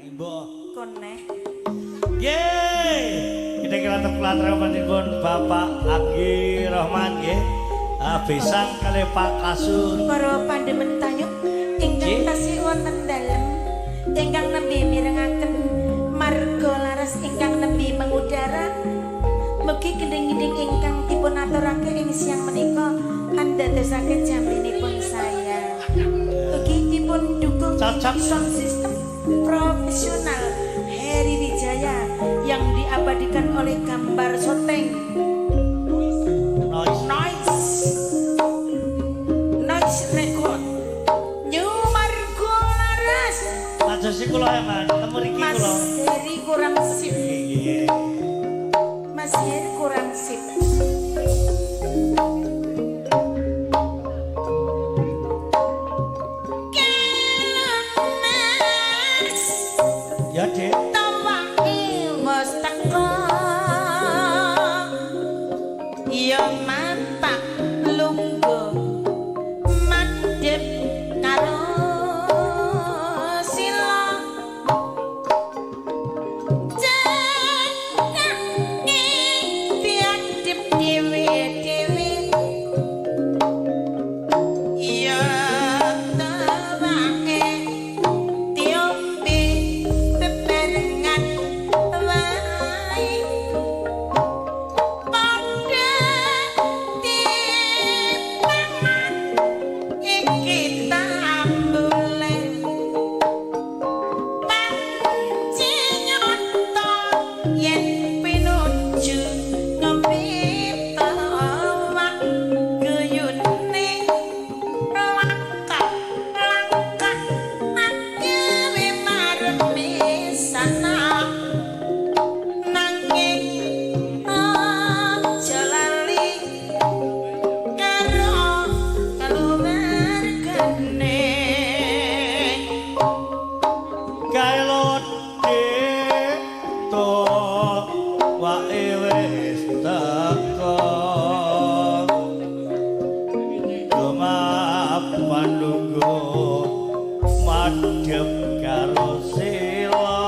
Mbok. Koneh. Nggih. Kita kira kula panjenengan Bapak Anggi Rohman nggih. Besan kalih Pak Kasun. Para pandemen tayub ingkang tasih wonten dalem ingkang nembe mirengaken marga laras ingkang nembe mengudara. Mugi gending-gending ingkang dipun aturake ing siang menika andadosake jaminipun saya. Ugi dipun dukung sound system profesional Heri Wijaya yang diabadikan oleh gambar soteng Noise Record New Margo Laras. Aja sih kula ya Mas, temu riki Mas kula. Heri kurang sip. Mas Heri kurang sip. Mas. Ya, Dik. Tawake wis teko. Ya mapak lungguh mandhep karo sila. Jenenge diadep dhewe-dhewe. Ya tawake diombe bebarengan wae. Padha dipangan iki tambule. Panci nyoto yen pinuju ngombe tawak guyune langkah-langkah akewe marep sana. Nanging aja lali karo keluargane. Kae lho Dik, to wae wis teko. Lumapan lungguh madhep karo sila.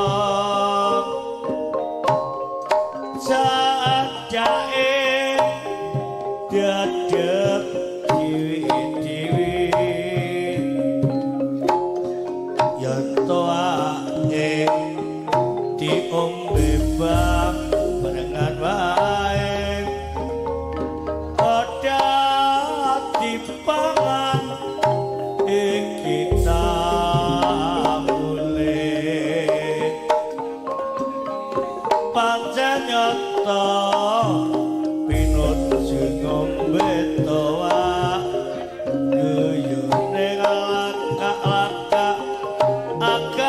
Sajake dadep dhewe-dhewe. Ya toake diombe barengan wae. Padha dipangan iki tambule. Pancen nyata pinuju ngombe toak guyune langkah-langkah agawe